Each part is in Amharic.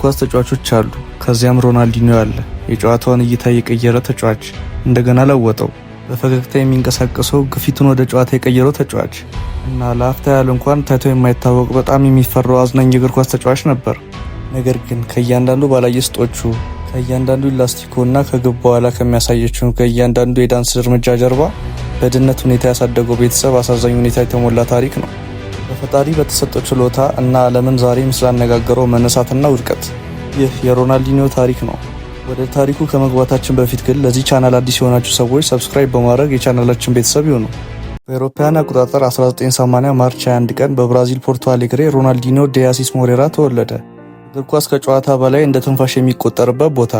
ኳስ ተጫዋቾች አሉ። ከዚያም ሮናልዲኒዮ አለ። የጨዋታውን እይታ የቀየረ ተጫዋች እንደገና ለወጠው። በፈገግታ የሚንቀሳቀሰው፣ ግፊቱን ወደ ጨዋታ የቀየረው ተጫዋች እና ለአፍታ ያህል እንኳን ታይቶ የማይታወቅ በጣም የሚፈራው አዝናኝ የእግር ኳስ ተጫዋች ነበር። ነገር ግን ከእያንዳንዱ ባላየስጦቹ፣ ከእያንዳንዱ ኢላስቲኮ እና ከግብ በኋላ ከሚያሳየችው ከእያንዳንዱ የዳንስ እርምጃ ጀርባ በድህነት ሁኔታ ያሳደገው ቤተሰብ አሳዛኝ ሁኔታ የተሞላ ታሪክ ነው። በፈጣሪ በተሰጠው ችሎታ እና ዓለምን ዛሬም ስላነጋገረው መነሳትና ውድቀት። ይህ የሮናልዲኒዮ ታሪክ ነው። ወደ ታሪኩ ከመግባታችን በፊት ግን ለዚህ ቻናል አዲስ የሆናችሁ ሰዎች subscribe በማድረግ የቻናላችን ቤተሰብ ይሁኑ። በአውሮፓውያን አቆጣጠር 1980 March 21 ቀን በብራዚል ፖርቶ አሌግሬ ሮናልዲኒዮ ዴ አሲስ ሞሬራ ተወለደ። እግር ኳስ ከጨዋታ በላይ እንደ ትንፋሽ የሚቆጠርበት ቦታ።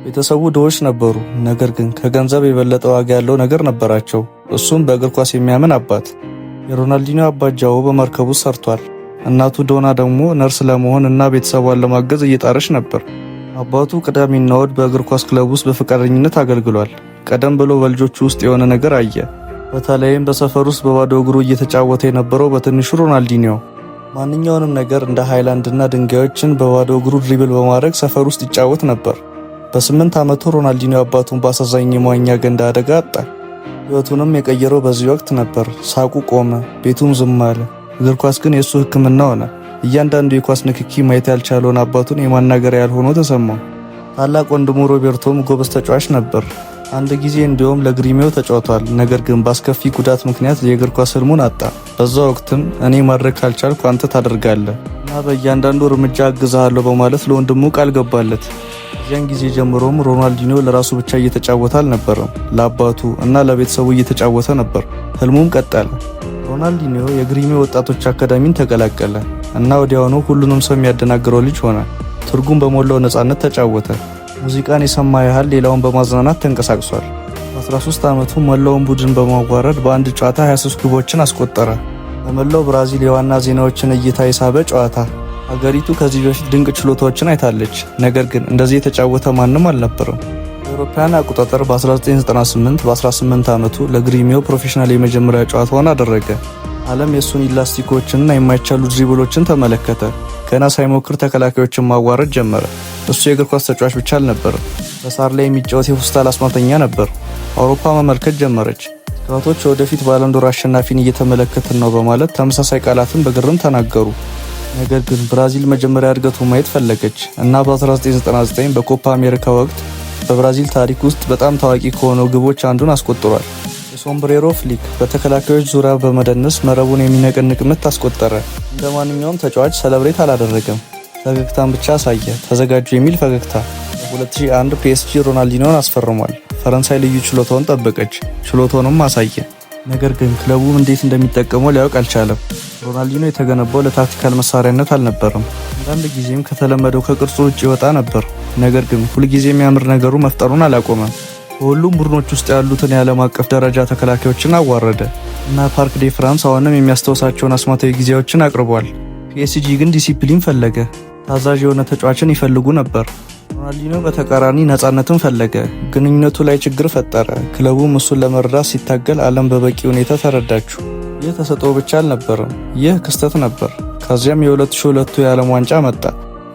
ቤተሰቡ ድሆች ነበሩ፣ ነገር ግን ከገንዘብ የበለጠ ዋጋ ያለው ነገር ነበራቸው። እሱም በእግር ኳስ የሚያምን አባት። የሮናልዲኒዮ አባት ጃኦ በመርከብ ውስጥ ሰርቷል። እናቱ ዶና ደግሞ ነርስ ለመሆን እና ቤተሰቧን ለማገዝ እየጣረች ነበር። አባቱ ቅዳሜና እሁድ በእግር ኳስ ክለብ ውስጥ በፈቃደኝነት አገልግሏል። ቀደም ብሎ በልጆቹ ውስጥ የሆነ ነገር አየ። በተለይም በሰፈር ውስጥ በባዶ እግሩ እየተጫወተ የነበረው በትንሹ ሮናልዲኒዮ ማንኛውንም ነገር እንደ ሃይላንድ እና ድንጋዮችን በባዶ እግሩ dribble በማድረግ ሰፈር ውስጥ ይጫወት ነበር። በ8 ዓመቱ ሮናልዲኒዮ አባቱን በአሳዛኝ የመዋኛ ገንዳ አደጋ አጣ። ሕይወቱንም የቀየረው በዚህ ወቅት ነበር። ሳቁ ቆመ፣ ቤቱም ዝም አለ። እግር ኳስ ግን የእሱ ሕክምና ሆነ። እያንዳንዱ የኳስ ንክኪ ማየት ያልቻለውን አባቱን የማናገር ያህል ሆኖ ተሰማው። ታላቅ ወንድሙ ሮቤርቶም ጎበዝ ተጫዋች ነበር። አንድ ጊዜ እንዲሁም ለግሪሚዮ ተጫውቷል። ነገር ግን በአስከፊ ጉዳት ምክንያት የእግር ኳስ ህልሙን አጣ። በዛ ወቅትም እኔ ማድረግ ካልቻልኩ አንተ ታደርጋለህ እና በእያንዳንዱ እርምጃ አግዝሃለሁ በማለት ለወንድሙ ቃል ገባለት። ከዚያን ጊዜ ጀምሮም ሮናልዲኒዮ ለራሱ ብቻ እየተጫወተ አልነበረም፣ ለአባቱ እና ለቤተሰቡ እየተጫወተ ነበር። ህልሙም ቀጠለ። ሮናልዲኒዮ የግሪሚዮ ወጣቶች አካዳሚን ተቀላቀለ እና ወዲያውኑ ሁሉንም ሰው የሚያደናግረው ልጅ ሆነ። ትርጉም በሞላው ነፃነት ተጫወተ። ሙዚቃን የሰማ ያህል ሌላውን በማዝናናት ተንቀሳቅሷል። በ13 ዓመቱ መላውን ቡድን በማዋረድ በአንድ ጨዋታ 23 ግቦችን አስቆጠረ። በመላው ብራዚል የዋና ዜናዎችን እይታ የሳበ ጨዋታ። ሀገሪቱ ከዚህ በፊት ድንቅ ችሎታዎችን አይታለች፣ ነገር ግን እንደዚህ የተጫወተ ማንም አልነበረም። በአውሮፓውያን አቆጣጠር በ1998 በ18 ዓመቱ ለግሪሚዮ ፕሮፌሽናል የመጀመሪያ ጨዋታውን አደረገ። ዓለም የእሱን ኢላስቲኮችንና የማይቻሉ dribble ኦችን ተመለከተ። ገና ሳይሞክር ተከላካዮችን ማዋረድ ጀመረ። እሱ የእግር ኳስ ተጫዋች ብቻ አልነበረም፣ በሳር ላይ የሚጫወት የፉስታል አስማተኛ ነበር። አውሮፓ መመልከት ጀመረች። ስካውቶች ወደፊት ባሎንዶር አሸናፊን እየተመለከትን ነው በማለት ተመሳሳይ ቃላትን በግርም ተናገሩ። ነገር ግን ብራዚል መጀመሪያ እድገቱ ማየት ፈለገች እና በ1999 በኮፓ አሜሪካ ወቅት በብራዚል ታሪክ ውስጥ በጣም ታዋቂ ከሆነው ግቦች አንዱን አስቆጥሯል። የ sombrero flick በተከላካዮች ዙሪያ በመደነስ መረቡን የሚነቀንቅ ምት አስቆጠረ። እንደ ማንኛውም ተጫዋች celebrate አላደረገም፣ ፈገግታን ብቻ አሳየ። ተዘጋጁ የሚል ፈገግታ። በ2001 ፒኤስጂ ሮናልዲኖን አስፈርሟል። ፈረንሳይ ልዩ ችሎታውን ጠበቀች፣ ችሎታውንም አሳየ። ነገር ግን ክለቡ እንዴት እንደሚጠቀመው ሊያውቅ አልቻለም። ሮናልዲኖ የተገነባው ለ tactical መሳሪያነት አልነበረም። አንዳንድ ጊዜም ከተለመደው ከቅርጹ ውጭ ይወጣ ነበር። ነገር ግን ሁልጊዜ የሚያምር ነገሩ መፍጠሩን አላቆመም። በሁሉም ቡድኖች ውስጥ ያሉትን የዓለም አቀፍ ደረጃ ተከላካዮችን አዋረደ እና ፓርክ ዴ ፍራንስ አሁንም የሚያስታውሳቸውን አስማታዊ ጊዜዎችን አቅርቧል። ፒኤስጂ ግን ዲሲፕሊን ፈለገ። ታዛዥ የሆነ ተጫዋችን ይፈልጉ ነበር። ሮናልዲኖ በተቃራኒ ነፃነትን ፈለገ። ግንኙነቱ ላይ ችግር ፈጠረ። ክለቡም እሱን ለመርዳት ሲታገል ዓለም በበቂ ሁኔታ ተረዳችው። ይህ ተሰጥኦ ብቻ አልነበረም፣ ይህ ክስተት ነበር። ከዚያም የ2002ቱ የዓለም ዋንጫ መጣ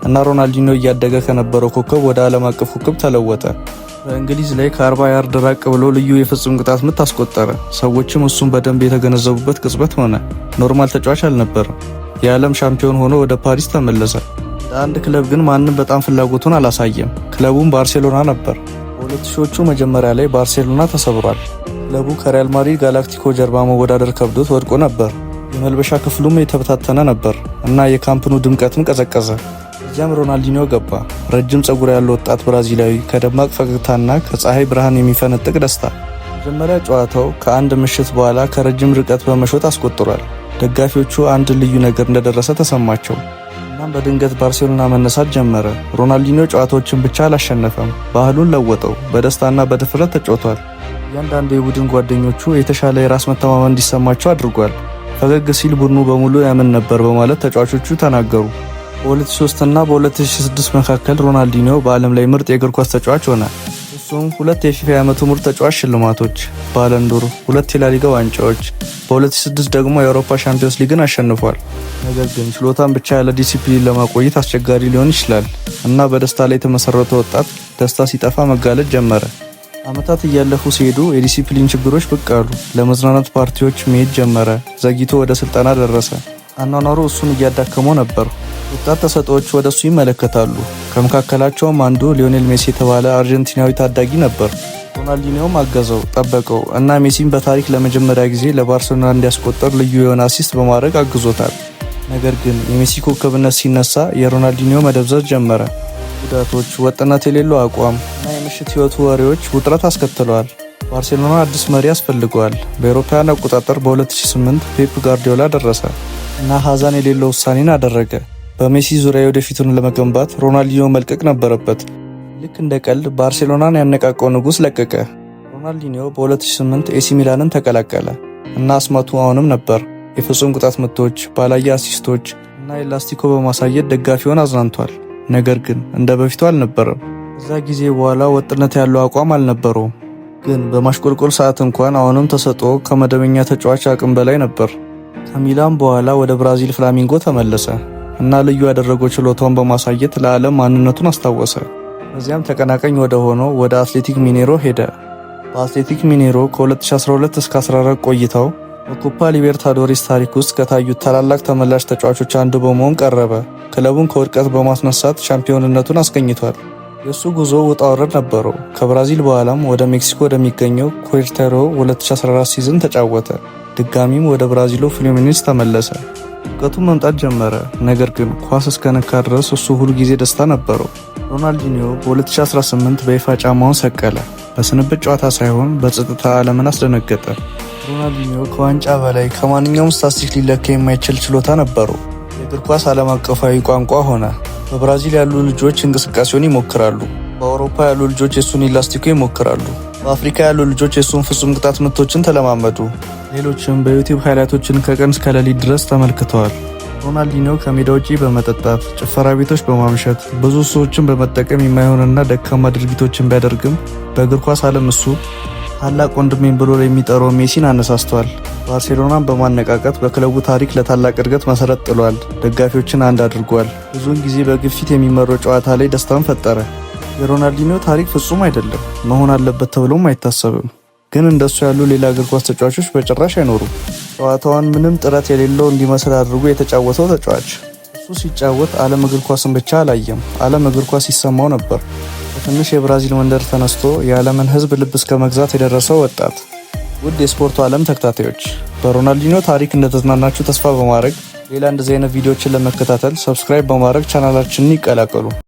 እና ሮናልዲኖ እያደገ ከነበረው ኮከብ ወደ ዓለም አቀፍ ኮከብ ተለወጠ። በእንግሊዝ ላይ ከ40 ያርድ ራቅ ብሎ ልዩ የፍጹም ቅጣት ምት አስቆጠረ። ሰዎችም እሱን በደንብ የተገነዘቡበት ቅጽበት ሆነ። Normal ተጫዋች አልነበረም። የዓለም ሻምፒዮን ሆኖ ወደ ፓሪስ ተመለሰ። ለአንድ ክለብ ግን ማንም በጣም ፍላጎቱን አላሳየም። ክለቡም ባርሴሎና ነበር። በሁለት ሺዎቹ መጀመሪያ ላይ ባርሴሎና ተሰብሯል። ክለቡ ከሪያል ማድሪድ ጋላክቲኮ ጀርባ መወዳደር ከብዶት ወድቆ ነበር። የመልበሻ ክፍሉም የተበታተነ ነበር እና የካምፕኑ ድምቀትም ቀዘቀዘ። እዚያም ሮናልዲኒዮ ገባ። ረጅም ፀጉር ያለው ወጣት ብራዚላዊ ከደማቅ ፈገግታና ከፀሐይ ብርሃን የሚፈነጥቅ ደስታ። መጀመሪያ ጨዋታው ከአንድ ምሽት በኋላ ከረጅም ርቀት በመሾት አስቆጥሯል። ደጋፊዎቹ አንድ ልዩ ነገር እንደደረሰ ተሰማቸው። እናም በድንገት ባርሴሎና መነሳት ጀመረ። ሮናልዲኒዮ ጨዋታዎችን ብቻ አላሸነፈም፣ ባህሉን ለወጠው። በደስታና በድፍረት ተጫውቷል። እያንዳንዱ የቡድን ጓደኞቹ የተሻለ የራስ መተማመን እንዲሰማቸው አድርጓል። ፈገግ ሲል ቡድኑ በሙሉ ያምን ነበር በማለት ተጫዋቾቹ ተናገሩ። በ2003 እና በ2006 መካከል ሮናልዲኒዮ በዓለም ላይ ምርጥ የእግር ኳስ ተጫዋች ሆነ። እሱ እሱም ሁለት የፊፋ የዓመቱ ምርጥ ተጫዋች ሽልማቶች፣ ባለንዶር፣ ሁለት የላሊጋ ዋንጫዎች፣ በ2006 ደግሞ የአውሮፓ ሻምፒዮንስ ሊግን አሸንፏል። ነገር ግን ችሎታን ብቻ ያለ ዲሲፕሊን ለማቆየት አስቸጋሪ ሊሆን ይችላል እና በደስታ ላይ የተመሰረተ ወጣት ደስታ ሲጠፋ መጋለጥ ጀመረ። ዓመታት እያለፉ ሲሄዱ የዲሲፕሊን ችግሮች ብቅ አሉ። ለመዝናናት ፓርቲዎች መሄድ ጀመረ። ዘግይቶ ወደ ስልጠና ደረሰ። አኗኗሩ እሱን እያዳከመው ነበር። ወጣት ተሰጥኦዎች ወደ እሱ ይመለከታሉ። ከመካከላቸውም አንዱ ሊዮኔል ሜሲ የተባለ አርጀንቲናዊ ታዳጊ ነበር። ሮናልዲኒዮም አገዘው፣ ጠበቀው እና ሜሲን በታሪክ ለመጀመሪያ ጊዜ ለባርሴሎና እንዲያስቆጠር ልዩ የሆነ assist በማድረግ አግዞታል። ነገር ግን የሜሲ ኮከብነት ሲነሳ የሮናልዲኒዮ መደብዘዝ ጀመረ። ጉዳቶች፣ ወጥነት የሌለው አቋም እና የምሽት ህይወቱ ወሬዎች ውጥረት አስከትለዋል። ባርሴሎና አዲስ መሪ ያስፈልገዋል። በአውሮፓውያን አቆጣጠር በ2008 ፔፕ ጋርዲዮላ ደረሰ እና ሀዘን የሌለው ውሳኔን አደረገ። በሜሲ ዙሪያ የወደፊቱን ለመገንባት ሮናልዲኒዮ መልቀቅ ነበረበት። ልክ እንደ ቀልድ ባርሴሎናን ያነቃቀው ንጉሥ ለቀቀ። ሮናልዲኒዮ በ2008 ኤሲ ሚላንን ተቀላቀለ እና አስማቱ አሁንም ነበር። የፍጹም ቅጣት ምቶች፣ ባላየ assist ኦች እና ኤላስቲኮ በማሳየት ደጋፊውን አዝናንቷል። ነገር ግን እንደ በፊቱ አልነበረም። ከዛ ጊዜ በኋላ ወጥነት ያለው አቋም አልነበረውም። ግን በማሽቆልቆል ሰዓት እንኳን አሁንም ተሰጥኦ ከመደበኛ ተጫዋች አቅም በላይ ነበር። ከሚላን በኋላ ወደ ብራዚል ፍላሚንጎ ተመለሰ እና ልዩ ያደረገው ችሎታውን በማሳየት ለዓለም ማንነቱን አስታወሰ። በዚያም ተቀናቃኝ ወደ ሆነው ወደ አትሌቲክ ሚኔሮ ሄደ። በአትሌቲክ ሚኔሮ ከ2012 እስከ 14 ቆይታው በኮፓ ሊቤርታዶሪስ ታሪክ ውስጥ ከታዩት ታላላቅ ተመላሽ ተጫዋቾች አንዱ በመሆን ቀረበ። ክለቡን ከውድቀት በማስነሳት ሻምፒዮንነቱን አስገኝቷል። የእሱ ጉዞ ውጣ ውረድ ነበረው። ከብራዚል በኋላም ወደ ሜክሲኮ ወደሚገኘው ኩዌርታሮ 2014 season ተጫወተ። ድጋሚም ወደ ብራዚሉ ፍሉሚኒንስ ተመለሰ። እውቀቱ መምጣት ጀመረ። ነገር ግን ኳስ እስከነካ ድረስ እሱ ሁል ጊዜ ደስታ ነበረው። ሮናልዲኒዮ በ2018 በይፋ ጫማውን ሰቀለ። በስንብት ጨዋታ ሳይሆን በጸጥታ ዓለምን አስደነገጠ። ሮናልዲኒዮ ከዋንጫ በላይ ከማንኛውም statistic ሊለካ የማይችል ችሎታ ነበረው። የእግር ኳስ ዓለም አቀፋዊ ቋንቋ ሆነ። በብራዚል ያሉ ልጆች እንቅስቃሴውን ይሞክራሉ። በአውሮፓ ያሉ ልጆች የእሱን ኤላስቲኮ ይሞክራሉ። በአፍሪካ ያሉ ልጆች የእሱን ፍጹም ቅጣት ምቶችን ተለማመዱ። ሌሎችም በዩቲዩብ highlight ኦችን ከቀን እስከ ሌሊት ድረስ ተመልክተዋል። ሮናልዲኒዮ ከሜዳ ውጪ በመጠጣት፣ ጭፈራ ቤቶች በማምሸት፣ ብዙ ሱሶችን በመጠቀም የማይሆንና ደካማ ድርጊቶችን ቢያደርግም በእግር ኳስ ዓለም እሱ ታላቅ ወንድሜን ብሎ የሚጠራው ሜሲን አነሳስቷል። ባርሴሎናን በማነቃቃት በክለቡ ታሪክ ለታላቅ እድገት መሰረት ጥሏል። ደጋፊዎችን አንድ አድርጓል። ብዙውን ጊዜ በግፊት የሚመራው ጨዋታ ላይ ደስታን ፈጠረ። የሮናልዲኒዮ ታሪክ ፍጹም አይደለም፣ መሆን አለበት ተብሎም አይታሰብም። ግን እንደሱ ያሉ ሌላ እግር ኳስ ተጫዋቾች በጭራሽ አይኖሩም። ጨዋታውን ምንም ጥረት የሌለው እንዲመስል አድርጎ የተጫወተው ተጫዋች እሱ ሲጫወት ዓለም እግር ኳስን ብቻ አላየም፣ ዓለም እግር ኳስ ይሰማው ነበር። ከትንሽ የብራዚል መንደር ተነስቶ የዓለምን ሕዝብ ልብ እስከ መግዛት የደረሰው ወጣት። ውድ የስፖርቱ ዓለም ተከታታዮች፣ በሮናልዲኒዮ ታሪክ እንደተዝናናችሁ ተስፋ በማድረግ ሌላ እንደዚህ አይነት ቪዲዮዎችን ለመከታተል subscribe በማድረግ ቻናላችንን ይቀላቀሉ።